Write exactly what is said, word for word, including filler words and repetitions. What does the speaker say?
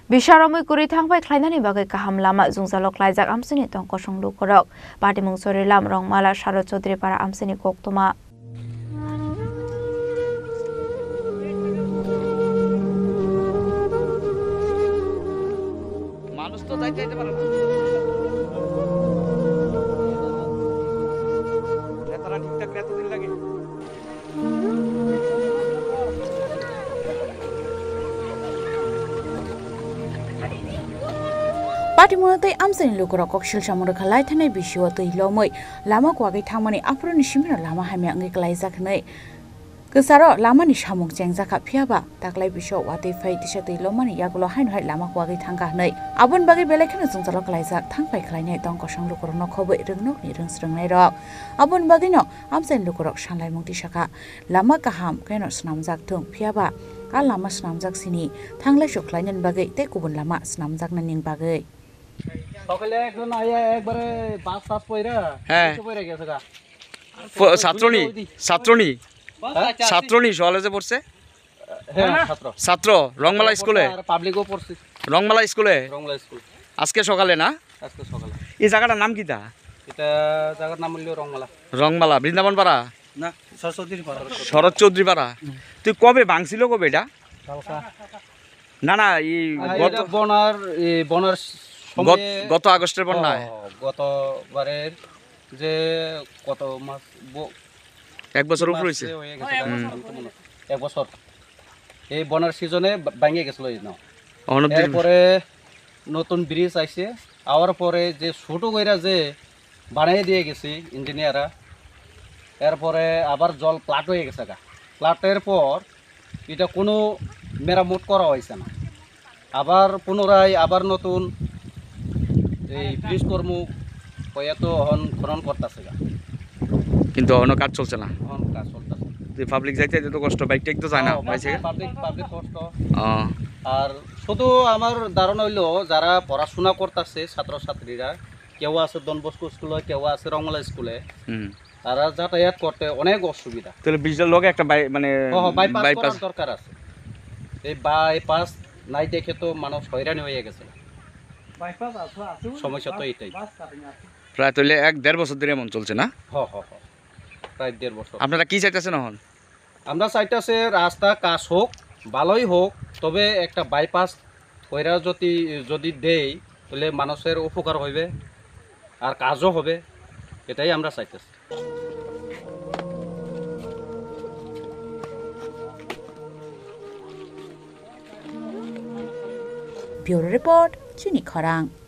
Bisaromwi kwrwi thangphai khlainani bagwi kaham lama jwngjalo klaijak amchaini tong kosong lukurok. Patimung Sorilam Rongmala Saro Chaudhuripara amchaini koktwma. মানুষ তো যাইতে যাইতে পারে না। নেতারা ঠিকঠাক এতদিন লাগে। Patimung tei amchaini lukurok kok silsa mungkha lai thanai bisio twi lomwi lama kwagwi thangmani aphuruni simino lama hamya wngwi klaijak hwnwi kwcharo lamani samung chengjak kha, phiya ba taklai bisio watwi phai tisa twi lomani yagulo haino hai lama kwagwi thangkha hwnwi. Aboni bagwi belai kheno jwngjalo klaijak thangphai khlainai tong kosong lukurokno khobwi rwngnokni rwngsrwngnairok. Aboni bagwino amchaini lukurok sanlaimung tisa kha. Lama kaham kheno swnamjak thung, phiya ba a lama swnamjak sini thanglai sok khlainani bagwi tei kubun lama swnamjaknani bagwi. সকালে একজন আইয়া একবারে বাস টাস পইরা, হ্যাঁ। নিচে পইরা গেছে গা। প-, ছাত্রনি? ওই দি। ছাত্রনি? হ্যাঁ? ছাত্রনি সকালে যে পড়ছে? হ্যাঁ, ছাত্র। ছাত্র, রংমালা স্কুলে? আর পাবলিকও পড়ছে। রংমালা স্কুলে? রংমালা স্কুল। আজকে সকালে না? আজকে সকালে। এই জায়গাটার নাম কিতা? এটা জায়গার নাম হইল রংমালা। রংমালা, বৃন্দাবন পাড়া? না, শরৎ চৌধুরী পাড়া। শরৎ চৌধুরী পাড়া। হুম। তুই কবে ভাঙছিল কবে এটা? কালকা। না, না, এই আর গত এটা বন্যার, এই বন্যার গত, সময়ে গত আগস্টের বন্যায়? ও, গতবারের যে কত মাস ব-, এক বছর কি উপরে মাসে হয়েছে। হয়ে গেছে, হুম। আমি তো মনে হয় এক বছর। এই বন্যার সিজনে বা-, ভাঙে গেছিল এই নাও। অনেক দিন। এরপরে নতুন ব্রিজ আইছে, আওয়ার পরে যে ছোট কইরা যে বানাই দিয়ে গেছি ইঞ্জিনিয়াররা, এরপরে আবার জল ফ্লাড হয়ে গেছে গা। ফ্লাডের পর এটা কোনো মেরামত করা হয়েছে না। আবার পুনরায় আবার নতুন এই ব্রিজ কর্ম হয়ে তো এখন খনন করতেছে গা। কিন্তু এখনো কাজ চলছে না। এখন কাজ চলতেছে। যে পাবলিক যাইতে যাইতে তো কষ্ট, বাইক টাইক তো যায় না, ও, বাইসে? পাবলিক, পাবলিক কষ্ট। ও। আর শুধু আমার ধারণা হইলো যারা পড়াশোনা করতেছে ছাত্রছাত্রীরা, কেউ আছে ডন বস্কো স্কুলে, কেউ আছে রংমালা স্কুলে। হুম। তারা যাতায়াত করতে অনেক অসুবিধা। তাহলে ব্রিজের লগে একটা বাই-, মানে ও, বাইপাস বাইপাস। করার দরকার আছে। এই বাইপাস নাই দেখে তো মানুষ হয়রানি হয়ে গেছে। বাইপাস আছে, আছে, সমস্যা তো বাইপাস, এটাই। বাস কাটিং আছে। প্রায় তাহলে এক দেড় বছর ধরে এমন চলছে না? হ, হ, হ। প্রায় দেড় বছর। আপনারা কি চাইতেছেন এখন? আমরা চাইতেছে রাস্তা কাজ হোক, ভালোই হোক, তবে একটা বাইপাস কইরা যদি, যদি দেই, তাহলে মানুষের উপকার হইবে, আর কাজও হবে, এটাই আমরা চাইতেছি। Bureau Report, Chini Khorang.